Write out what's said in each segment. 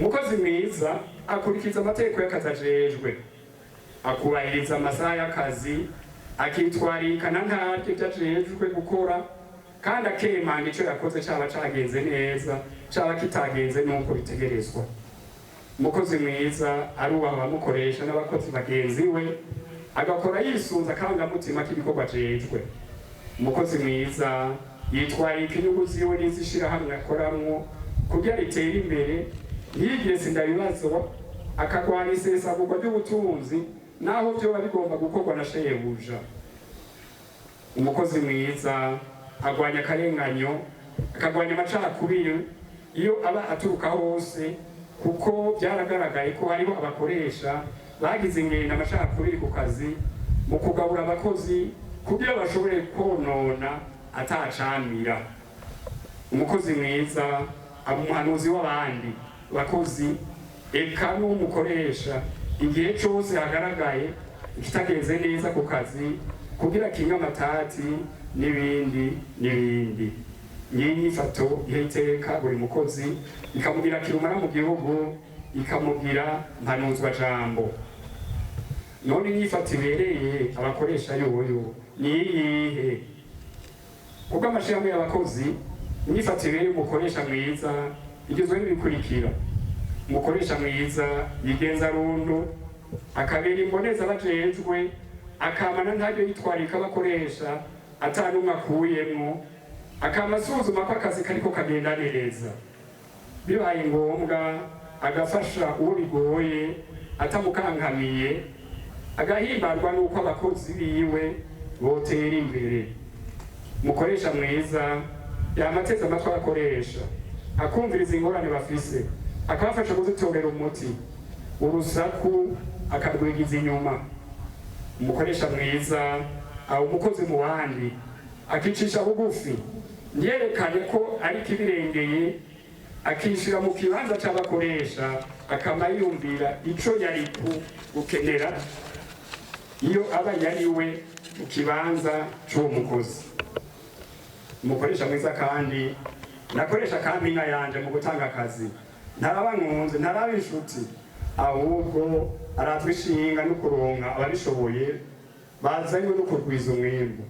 Umukozi mwiza akurikiza amategeko y'akazi ajejwe, akubahiriza amasaha y'akazi, akitwarikana ntaryo ibyo ajejwe gukora, kandi akemanga ico yakoze, caba cagenze neza, caba kitagenze nuko bitegerezwa. Umukozi mwiza arubaha abamukoresha n'abakozi bagenzi we, agakora yisunze akarangamutima k'ibikorwa ajejwe. Umukozi mwiza yitwarika inyungu ziwe n'iz'ishirahamwe akoramwo kugira ritere imbere, ntiyigire sindabibazwa, akagwana isesagurwa ry'ubutunzi naho vyoba bigomba gukorwa na shebuja. Umukozi mwiza agwanya akarenganyo, akagwanya amacakubiri iyo aba aturuka hose, kuko byaragaragaye ko hariho abakoresha bagize ingendo amacakubiri ku kazi mu kugabura abakozi kugira bashobore konona atacamira. Umukozi mwiza aba umuhanuzi w'abandi bakozi eka n'umukoresha igihe cose hagaragaye ikitagenze neza ku kazi, kugira kinga amatati n'ibindi n'ibindi. Ngiyi nyifato iha iteka buri mukozi, ikamugira kirumara mu gihugu, ikamugira mpanuzwa jambo. None inyifato ibereye abakoresha yoyo ni iyihe? Kubwo amashirahamwe y'abakozi, inyifato ibereye umukoresha mwiza igizwe n'ibikurikira: umukoresha mwiza yigenza rundu, akabera imboneza abajejwe, akamana ntaryo yitwarika abakoresha atanumwe akuyemwo, akama asuzuma ko akazi kariko kagenda neza, bibaye ngombwa agafasha uwo bigoye atamukankamiye, agahimbarwa n'uko abakozi biwe botera imbere. Umukoresha mwiza yamateze amatwi abakoresha, akumviriza ingorane bafise, akabafasha kuzitorera umuti, urusaku akarwigiza inyuma. Umukoresha mwiza aba umukozi mu bandi, akicisha bugufi, ntiyerekane ko ari ikibirengeye, akishira mu kibanza c'abakoresha, akama yiyumvira ico yari gukenera iyo aba yari we mu kibanza c'uwo mukozi. Umukoresha mwiza kandi nakoresha kampinga yanje mu gutanga akazi, ntaraba nkunze, ntaraba inshuti, ahubwo aratwa ishinga no kuronka ababishoboye bazanywe no kurwiza umwimbu.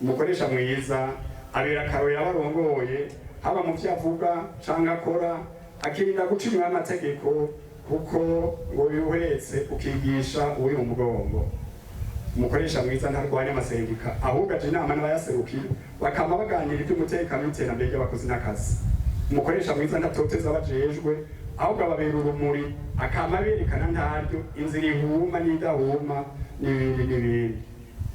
Umukoresha mwiza abera akarorero abarongoye, haba mu vyo avuga canke akora, akirinda guca inyuma y'amategeko, kuko ngo biwuhetse ukigisha uri mu mugongo. Umukoresha mwiza ntarwanya amasendika, ahubwo aja inama n'abayaserukira, bakama baganira ivy'umutekano n'iterambere ry'abakozi n'akazi. Umukoresha mwiza ntatoteza abajejwe, ahubwo ababera urumuri, akama berekana ntaryo inzira ihuma n'idahuma n'ibindi n'ibindi.